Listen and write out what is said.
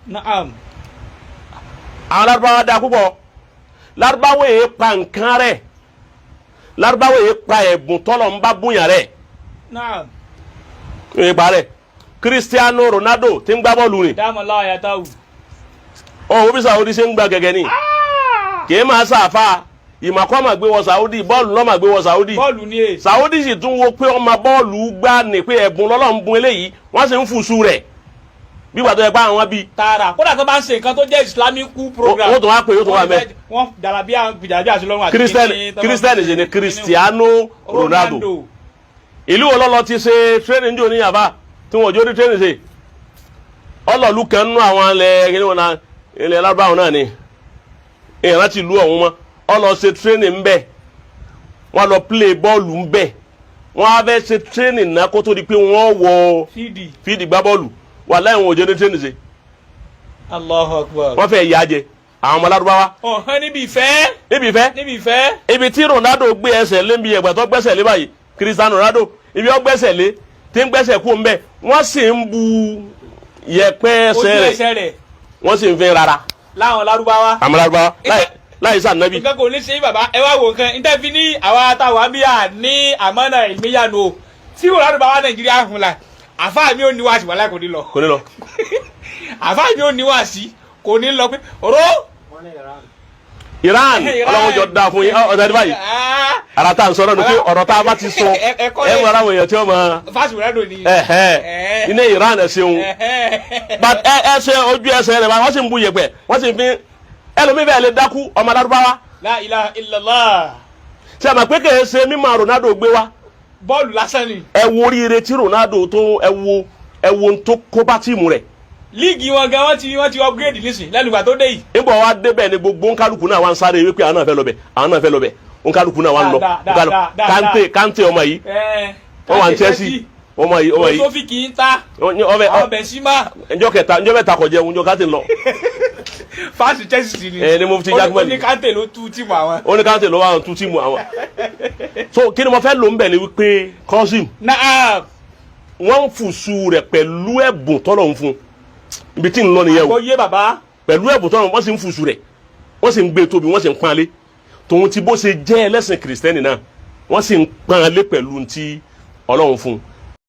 Naam. Àwọn Lárúbáwá da púpọ̀. Lárúbáwá yìí pa nǹkan rẹ̀, Lárúbáwá yìí pa ẹ̀bùn tọ́lọ̀ ń bá bóyá rẹ̀. Naam. Yìí pa rẹ̀. Cristiano Ronaldo tí ń gbá bọ́ọ̀lù ni. Dáàmú láwọn yàtọ̀ wù. Ọ̀ wo bí Saudi ṣe ń gba gẹ́gẹ́ ni. Kì í máa ṣàfà ìmọ̀kọ́ máa gbé wọ Saudi, bọ́ọ̀lù lọ́ máa gbé wọ Saudi. Bọ́ọ̀lù ni e. Saudi sì tún wo pé ọmọ bọ́ọ̀lù gbá ní pé ẹ̀bùn lọ́lọ́run bùn eléyìí, wọ́n sì ń fùsù rẹ̀ bí wàá tó yẹ pé àwọn bíi. Tààrà, kódà tó bá ń ṣe nǹkan tó jẹ́ Islamic program. Wọ́n tún wá pé yóò tún wá mẹ́. Wọ́n jàlábíà jàlábíà sí lọ́rùn àti Kírísítẹ́nì sì ni Cristiano Ronaldo. Ìlú wo lọ́lọ́ ti ṣe training jò ní yàrá tí wọ́n jó ní training ṣe? Ọlọ́ọ̀lù kan nínú àwọn ilẹ̀ kí ni wọn náà, ilẹ̀ Lárúbáwọ̀ náà ni, èèyàn láti ìlú ọ̀hún mọ́ ọ lọ ṣe training ńbẹ. Wọ́n lọ play bọ́ọ̀lù ńbẹ. Wọ́n á fẹ́ ṣe training náà kó tó di pé wọ́n wọ fídì. Field gbá bọ́ọ̀lù. Wàláhì, wọn ò jẹ́ ní training ṣe. Allahu Akbar. Wọ́n fẹ́ yà jẹ àwọn ọmọ Lárúbáwá. Ọ̀hán níbi ìfẹ́. Níbi ìfẹ́. Níbi ìfẹ́. Ibi tí Ronaldo gbé ẹsẹ̀ lé níbi ẹ̀gbà tó gbẹ́sẹ̀ lé báyìí, Cristiano Ronaldo, ibi ó gbẹ́sẹ̀ lé tí ń gbẹ́sẹ̀ kú ńbẹ, wọ́n sì ń bu yẹ̀pẹ̀ ojú ẹsẹ̀ rẹ̀. Ẹsẹ̀ rẹ̀. Wọ́n sì ń fi rárá. Láwọn Lárúbáwá. Àmọ́ Lárúbáwá láì sànnábì. Nǹkan kò ní ṣe bàbá, ẹ wá wò nǹkan níta fi ní àwa táwa bí a ní àmọ́nà ìmíyànú o. Tí Ronaldo bá wá Nàìjíríà hùn la, àfáà mi ò ní wáàsí, wàhálà, kò ní lọ. Kò ní lọ. Àfáà mi ò ní wáàsí, kò ní lọ pé òró. Iran, ọlọ́run jọ dáa fún yín. Ọ̀sẹ̀ ní báyìí, ara tá à ń sọ náà ni pé ọ̀rọ̀ tá a bá ti sọ ẹ̀kọ́ ẹ mọ ara àwọn èèyàn tí wọ́n mọ. Fásitì Ronaldo ni. Ẹ̀hẹ́, iná Iran, ẹ̀ ṣeun. But ẹ ẹsẹ̀ ojú ẹsẹ̀ rẹ̀ wọ́n sì ń bu yẹ̀pẹ̀, wọ́n sì ń fi ẹlòmíì bẹ́ẹ̀ lè dákú, ọmọ Lárúbáwá. La ilaha illallah. Ṣe àmọ́ pé kèé ṣe mímọ̀ Ronaldo gbé wá. Bọ́ọ̀lù lásán ni. Ẹ wo oríire tí Ronaldo tó, ẹ wo ohun tó kó bá team rẹ̀. League wọn gan, wọ́n ti upgrade nísìn lẹ́nu ìgbà tó dé yìí. Nígbà wa débẹ̀ ni gbogbo nkálukú náà wá ń sáré wípé àwọn náà fẹ́ lọ bẹ̀, àwọn náà fẹ́ lọ bẹ̀, nkálukú náà wá ń lọ. Dáadáa. Kante ọmọ yìí, wọ́n wà ní Chelsea, ọmọ yìí, ọmọ yìí. Tó fi kì í ta. Ọbẹ̀. Àwọn Benzema. Njọ́ kẹta, njọ́ mẹ́ta kò jẹun, njọ́ Kante lọ. Fásitì Chelsea ni. Ẹ ní mo fi Jackman. Ó ní Kante ló tú team àwọn. Ó ní Kante ló wà tú team àwọn. So kí ni mo fẹ́ lò ń bẹ̀ ni wípé Kọ́sìm, Naam. wọ́n ń fùsù rẹ̀ pẹ̀lú ẹ̀bùn tọ́lọ̀ ń fún. Ibi tí ń lọ nìyẹn o. Kò yé bàbá. Pẹ̀lú ẹ̀bùn tọ́lọ̀, wọ́n sì ń fùsù rẹ̀, wọ́n sì ń gbé tóbi, wọ́n sì ń pọ́nlé. Tòun ti bó ṣe jẹ́ ẹlẹ́sìn Kìrìsìtẹ́nì náà, wọ́n sì ń pọ́nlé pẹ̀lú ti Ọlọ́run fún un.